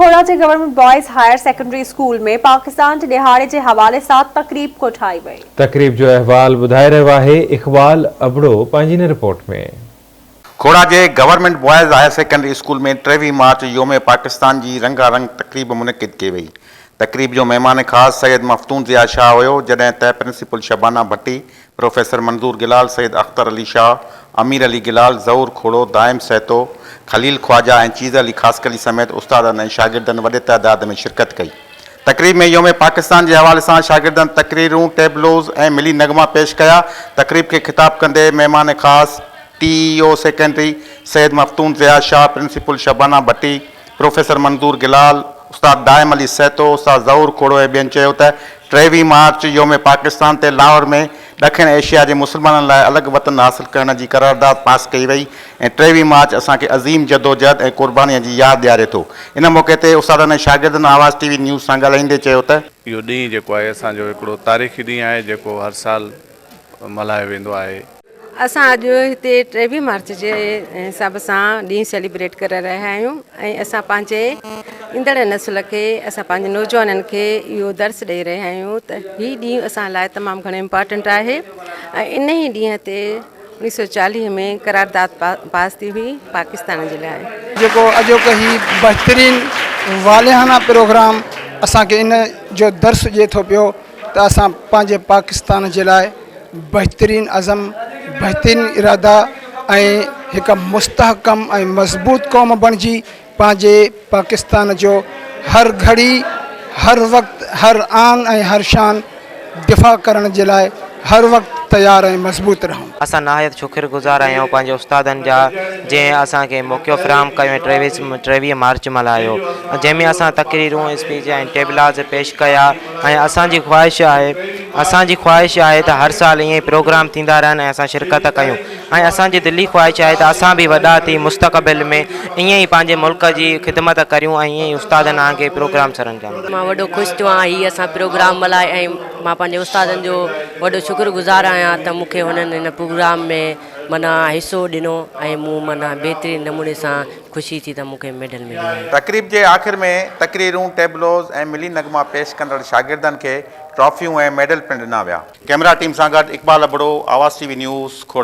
کوڙا جي government boys higher secondary school ۾ Pakistan جي ڏهاڙي جي حوالي سان تقريب ڪوٺائي وئي. تقريب جو احوال ٻڌائي رهيو آهي اقبال ابڙو پنهنجي هن رپورٽ ۾. کوڙا جي government boys higher secondary school ۾ 23 march يوم پاڪستان جي رنگا رنگ تقريب منعقد ڪئي وئي. تقريب جو مهمان خاص سيد مفتون ضياء شاهه هيو، جڏهن ته پرنسپل شبانه ڀٽي، پروفيسر منظور گلال، سيد اختر علي شاهه، امير علي گلال، ظهور کوڙو، دائم سهتو، خليل خواجه ۽ چيز علي خاصخيلي سميت استادن ۽ شاگردن وڏي تعداد ۾ شرڪت ڪئي. تقريب ۾ يوم پاڪستان جي حوالي سان شاگردن تقريرون، ٽيبلوز ۽ ملي نغما پيش ڪيا. تقريب کي خطاب ڪندي مهمان خاص T E O secondary Syed Maftoon Zia Shah, principal Shabana Bhatti, professor Manzoor Gilal, استاد دائم علي سهتو، استاد ظهور کوڙو ۽ ٻين چيو ته 23 مارچ يوم پاڪستان تي لاهور ۾ ڏکڻ ايشيا جي مسلمانن لاء الڳ وطن حاصل ڪرڻ جي قرارداد پاس ڪئي وئي ۽ 23 مارچ اسان کي عظيم جدوجهد ۽ قرباني جي ياد ڏياري ٿو. ان موقعي تي استادن ۽ شاگردن آواز ٽي وي نيوز سان ڳالهائيندي چيو ته. اهو ڏينهن جيڪو آهي اسان جو هڪڙو تاريخي ڏينهن آهي جيڪو هر سال ملهايو ويندو آهي. اسان اڄ هتي 23 مارچ جي حساب سان ڏينهن سيليبريٽ ڪري رهيا آهيون ۽ اسان پنهنجي ايندڙ نسل کي اسان پنهنجي نوجوانن کي اهو درس ڏئي رهيا آهيون ته هي ڏينهن اسان لاء تمام گهڻو امپارٽنٽ آهي ۽ ان ئي ڏينهن تي 1940 ۾ قرارداد پاس ٿي هئي پاڪستان جي لاء. جيڪو اڄوڪو هي بهترين والهانه پروگرام اسان کي ان جو درس ڏئي ٿو پيو ته اسان پنهنجي پاڪستان جي لاء بهترين عزم، بهترين ارادا ۽ هڪ مستحڪم ۽ مضبوط قوم بڻجي پنهنجي پاڪستان جو هر گهڙي، هر وقت، هر آن ۽ هر شان دفاع ڪرڻ جي لاء هر وقت تيار ۽ مضبوط رهون. اسان نهايت شڪر گذار آهيون پنهنجي استادن جا جنهن اسان کي موقعو فراهم ڪيو ۽ 23 مارچ ملهايو جنهن ۾ اسان تقريرون، اسپيچ ۽ ٽيبلاز پيش ڪيا. ۽ اسان جي خواهش آهي اسان جي خواهش آهي ته هر سال ائين ئي پروگرام ٿيندا رهن ۽ اسان شرڪت ڪيون ۽ اسان جي دلي خواهش آهي ته اسان به وڏا ٿي مستقبل ۾ ائين ئي پنهنجي ملڪ جي خدمت ڪريون ۽ ائين ئي استادن آنگي پروگرام سرانجام ڏيون. مان وڏو خوش ٿيو آهيان هي اسان پروگرام ملهائي ۽ مان پنهنجي استادن جو وڏو شڪر گذار آهيان ته مون کي هنن هن پروگرام ۾ معنيٰ حصو ڏنو ۽ مون معنيٰ بهترين نموني سان خوشي ٿي ته مون کي ميڊل مليو آهي. تقريب جي آخر ۾ تقريرون، ٽيبلوز ۽ ملي نغما پيش ڪندڙ شاگردن کي ٽرافيون ۽ ميڊل پڻ ڏنا ويا. ڪئميرا ٽيم سان گڏ Iqbal Abro, Awaz T V news, Khora.